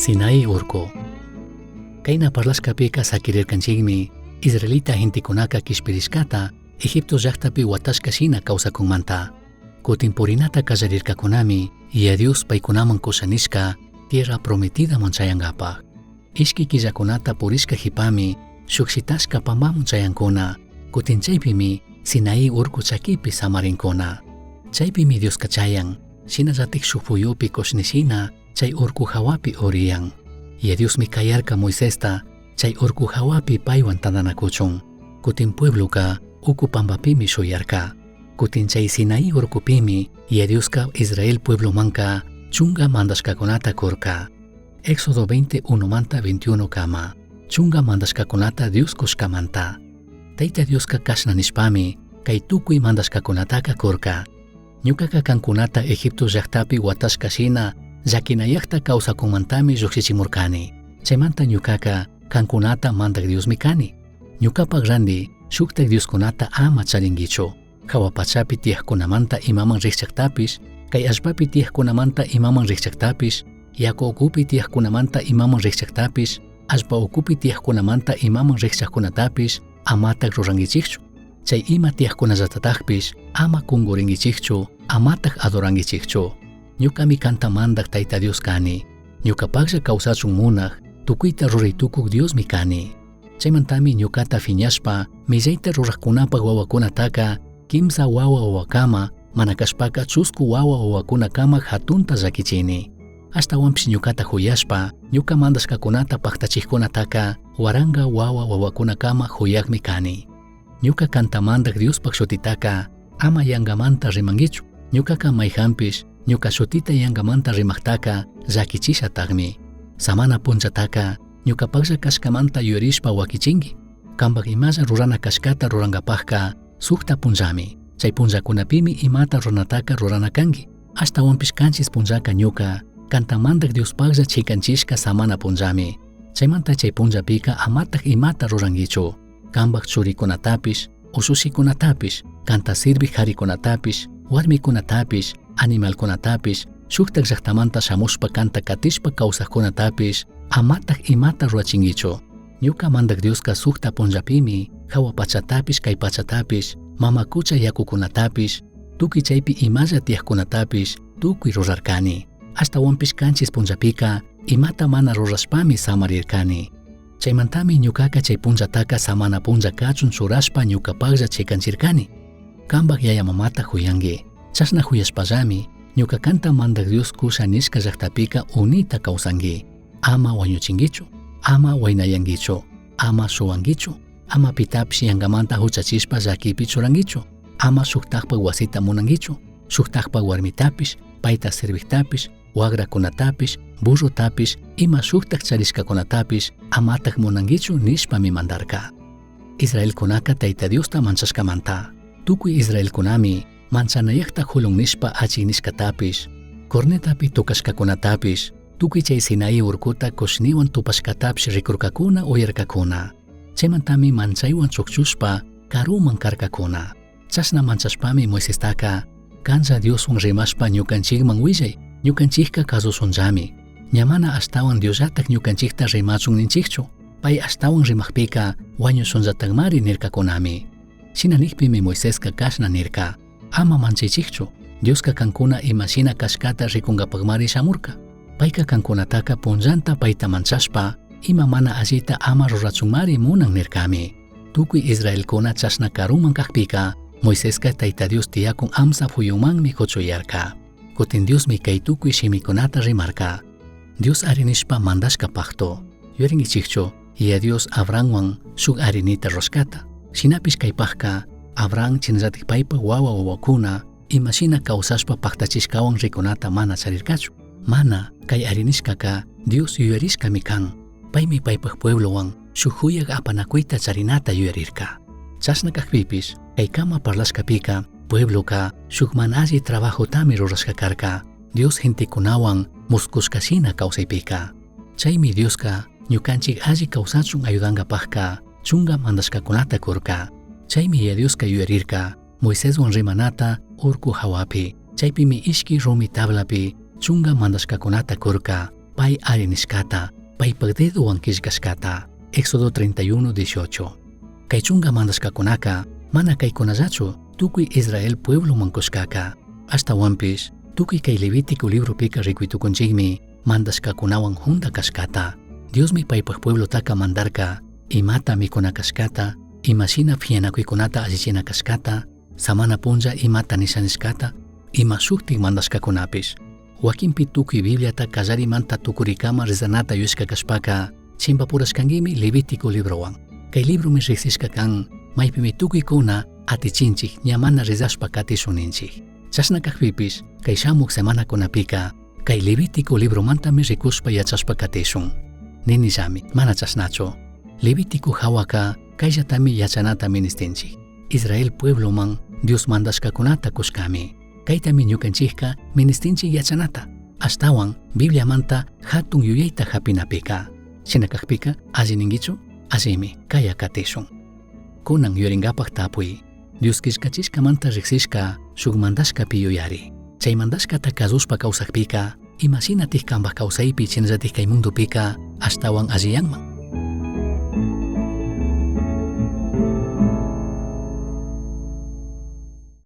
Sinaí urcu. Caina parlashcapica saquirircanchicmi israelita gentecunaca quishpirishcata Egipto llajtapi huatashca shina causacunmanta. Cutin purinata callarircacunami Yaya Dios paicunaman cusha nishca tierra prometidaman chayangapaj. Ishqui quillacunata purishca jipami shuj shitashca pambaman chayancuna. Cutin chaipimi Sinaí urcu chaquipi samarincuna. Chaipimi Diosca chayan, shinallataj shuj puyupi cushni shina chai urcu jahuapi uriyan. Yaya Diosmi cayarca Moisesta chai urcu jahuapi paihuan tandanacuchun. Cutin puebloca ucu pambapimi shuyarca. Cutin chai Sinaí urcupimi Yaya Diosca Israel pueblomanca chunga mandashcacunata curca. Éxodo 21 manta 21 cama. Chunga mandashcacunata Dios cushcamanta. Taita Diosca cashna nishpami cai tucui mandashcacunataca curca. Ñucaca cancunata Egipto llajtapi huatashca shina llaquinayajta causacunmantami llujshichimurcani. Chaimanta ñucaca cancunata Mandaj Diosmi cani. Ñucapaj randi shujtaj dioscunata ama charinguichu. Jahua pachapi tiyajcunamanta imaman rijchajtapish, cai allpapi tiyajcunamanta imaman rijchajtapish, yacu ucupi tiyajcunamanta imaman rijchajtapish, allpa ucupi tiyajcunamanta imaman rijchajcunatapish amataj ruranguichijchu. Chai ima tiyajcunallatatajpish ama cunguringuichijchu, amataj adoranguichijchu. Ñucami canta Mandaj Taita Dios cani. Ñucapajlla causachun munaj, tucuita rurai tucuj Diosmi cani. Chaimantami ñucata fiñashpa millaita rurajcunapaj huahuacunataca quimsa huahua huahuacama, mana cashpaca chuscu huahua huahuacunacama jatunta llaquichini. Ashtahuanpish ñucata juyashpa, ñuca mandashcacunata pajtachijcunataca huaranga huahua huahuacunacama juyajmi cani. Ñuca canta Mandaj Diospaj shutitaca ama yangamanta rimanguichu. Ñucaca maijanpish ñuca shutita yangamanta rimajtaca llaquichishatajmi. Samana punllataca ñucapajlla cashcamanta yuyarishpa huaquichingui. Cambaj imalla rurana cashcata rurangapajca sujta punllami. Chai punllacunapimi imata ruranataca rurana cangui. Ashtahuanpish canchis punllaca ñuca canta Mandaj Diospajlla chicanchishca samana punllami. Chaimanta chai punllapica amataj imata ruranguichu. Cambaj churicunatapish, ushushicunatapish, canta sirvij jaricunatapish, huarmicunatapish, animalcunatapish, shujtaj llajtamanta shamushpa canta catishpa causajcunatapish amataj imata rurachinguichu. Ñuca Mandaj Diosca sujta punllapimi jahua pachatapish, cai pachatapish, mama cucha yacucunatapish, tucui chaipi imalla tiyajcunatapish tucui rurarcani. Ashtahuanpish canchis punllapica imata mana rurashpami samarircani. Chaimantami ñucaca chai punllataca samana punlla cachun churashpa ñucapajlla chicanchircani. Cambaj yaya mamata juyangui. Chashna juyashpallami ñuca canta Mandaj Dios cusha nishca llajtapica unita causangui. Ama huañuchinguichu, ama huainayanguichu, ama shuhuanguichu, ama pitapish yangamanta juchachishpa llaquipi churanguichu, ama shujtajpaj huasita munanguichu, shujtajpaj huarmitapish, paita sirvijtapish, huagracunatapish, burrotapish, ima shujtaj charishcacunatapish amataj munanguichu nishpami mandarca. Israelcunaca Taita Diosta manchashcamanta, tucui israelcunami manchanayajta julun nishpa achij nishcatapish, cornetapi tocashcacunatapish, tucui chai Sinaí urcuta cushnihuan tupashcatapish ricurcacuna uyarcacuna. Chaimantami manchaihuan chujchushpa caruman carcacuna. Chashna manchashpami Moisestaca, Canlla Dioshuan rimashpa ñucanchijman huillai, ñucanchijca cazushunllami. Ña mana ashtahuan Diosllataj ñucanchijta rimachun ninchijchu, pai ashtahuan rimajpica huañushunllatajmari nircacunami. Shina nijpimi Moisesca cashna nirca, Ama manchaichijchu, Diosca cancuna ima shina cashcata ricungapajmari shamurca. Paica cancunataca punllanta paita manchashpa, ima mana allita ama rurachunmari munan nircami. Tucui israelcuna chashna caruman cajpica, Moisesca Taita Dios tiyacun amsa puyumanmi cuchuyarca. Cutin Diosmi cai tucui shimicunata rimarca. Dios ari nishpa mandashca pacto. Yuyaringuichijchu, Yaya Dios Abrahamhuan shuj arinita rurashcata. Shinapish caipajca, Abraham shinallataj paipaj huahua huahuacuna ima shina causashpa pajtachishcahuan ricunata mana charircachu. Mana, cai arinishcaca Dios yuyarishcami can. Paimi paipaj pueblohuan shuj juyaj apanacuita charinata yuyarirca. Chashna cajpipish, caicama parlashcapica puebloca shuj mana alli trabajotami rurashca carca, Dios gentecunahuan muscushca shina causaipica. Chaimi Diosca ñucanchij alli causachun ayudangapajca chunga mandashcacunata curca. Chaimi Yaya Diosca yuyarirca Moiseshuan rimanata urcu jahuapi. Chaipimi ishqui rumi tablapi chunga mandashcacunata curca. Pai ari nishcata, paipaj dedohuan quillcashcata. Éxodo 31, 18. Cai chunga mandashcacunaca mana caicunallachu tucui Israel puebloman cushcaca. Ashtahuanpish tucui cai Levítico libropica ricui tucunchijmi mandashcacunahuan junda cashcata. Diosmi paipaj pueblotaca mandarca imata micuna cashcata, ima shina fianacuicunata allichina cashcata, samana punlla imata nisha nishcata, ima shujtaj mandashcacunapish. Huaquinpi tucui Bibliata callarimanta tucuricama rezanata yuyashca cashpaca, chimbapurashcanguimi Levítico librohuan. Cai libromi rijsishca can, maipimi tucuicuna atichinchij ña mana rezashpa catishun ninchij. Chashna cajpipish, cai shamuj semanacunapica, cai Levítico libromantami ricushpa yachashpa catishun. Ninillami, mana chashnachu. Levítico jahuaca caillatami yachanata ministinchij. Israel puebloman Dios mandashcacunata cushcami. Caitami ñucanchijca ministinchij yachanata. Ashtahuan Bibliamanta jatun yuyaita japinapica. Shina cajpica alli ninguichu? Allimi, caya catishun. Cunan yuyaringapaj tapui. Dios quillcachishcamanta rijsishca shuj mandashcapi yuyari. Chai mandashcata cazushpa causajpica, ima shinataj cambaj causaipi shinallataj cai mundopica ashtahuan alliyanman.